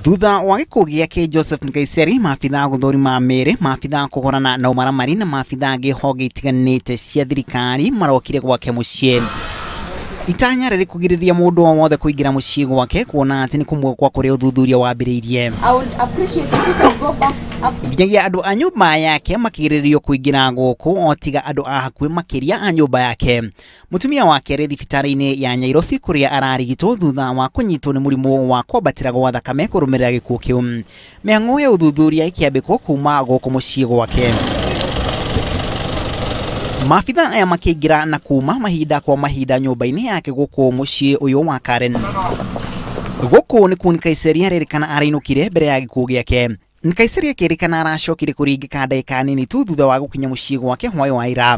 Thutha wa gĩkuũ gĩake Joseph Nkaissery, maabithaa gũthũrima mĩĩrĩ, maabithaa kũhũrana na ũmaramari na maabithaa angĩ honge itiganĩte cia thirikari marokire gwake mũciĩ. Itanya rĩrĩ kũgirĩrĩria mũndũ o wothe kũingĩra mũciĩ gwake kuona atĩ nĩ kũmwe kwa kũrĩa ũthuthuria wambĩrĩirie. Nginyagia andũ a nyũmba yake makĩgirĩrĩrio kũingĩra gũkũ o tiga andũ a hakuhĩ makĩria a nyũmba yake. Mũtumia wake arĩ thibitarĩ-inĩ ya Nyairobi kũrĩa ararigitwo thutha wa kũnyitwo nĩ mũrimũ wa kwambatĩra gwa thakame kũrũmĩrĩra gĩkuũ kĩu. Mĩhang'o ya ũthuthuria ĩkĩambĩkwo kuma gũkũ mũciĩ gwake. Maabitha aya makĩingĩra na kuma mahinda kwa mahinda nyũmba-inĩ yake gũkũ mũciĩ ũyũ wa Karen. Gũkũ nĩ kuo Nkaissery arerĩkana arainũkire mbere ya gĩkuũ gĩake. Nkaissery akĩrĩkana aracokire kũringĩka ndagĩka nini tu thutha wa gũkinya mũciĩ gwake hwaĩ wa ira.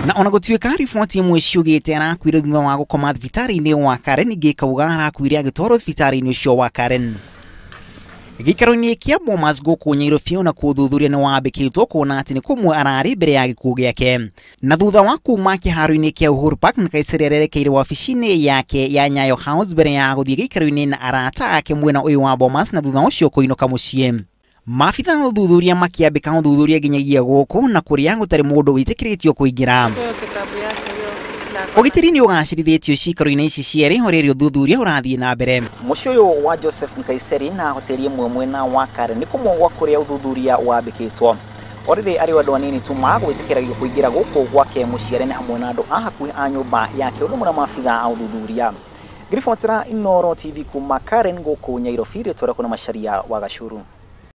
Na ona gũtuĩka riboti imwe ciugĩte arakuire thutha wa gũkoma thibitarĩ-inĩ wa Karen, ingĩ ikauga arakuire agĩtwarwo thibitarĩ-inĩ ũcio wa Karen. Gĩikaro-inĩ kĩa Bomas gũkũ Nyairobi ona kuo ũthuthuria nĩ wambĩkĩtwo kuona atĩ nĩ kũmwe ararĩ mbere ya gĩkuũ gĩake. Na thutha wa kuma kĩharo-inĩ kĩa Uhuru Park, Nkaissery arerekeire wabici-inĩ yake ya Nyayo House mbere ya gũthiĩ gĩikaro-inĩ na arata ake mwena ũyũ wa Bomas na thutha ũcio kũinũka mũciĩ. Maabitha a ũthuthuria makĩambĩka ũthuthuria nginyagia gũkũ na kũrĩa gũtarĩ mũndũ wĩtĩkĩrĩtio kũingĩra. Ũgitĩri nĩ ũgacĩrithĩtio ciikaro-inĩ ici cierĩ o rĩrĩ ũthuthuria ũrathiĩ na mbere. Mũciĩ ũyũ wa Joseph Nkaissery na hoteli ĩmwe mwena wa Karen nĩ kũmwe gwa kũrĩa ũthuthuria wambĩkĩtwo. O rĩrĩ arĩ andũ anini tu magwĩtĩkĩragio kũingĩra gũkũ gwake mũciĩ arĩa nĩ hamwe na andũ a hakuhĩ a nyũmba yake ũndũ ũmwe na maabitha a ũthuthuria. Ngĩribotera Inooro TV kuma Karen gũkũ Nyairobi, rĩtwa rĩakwa nĩ Macharia wa Gacuru.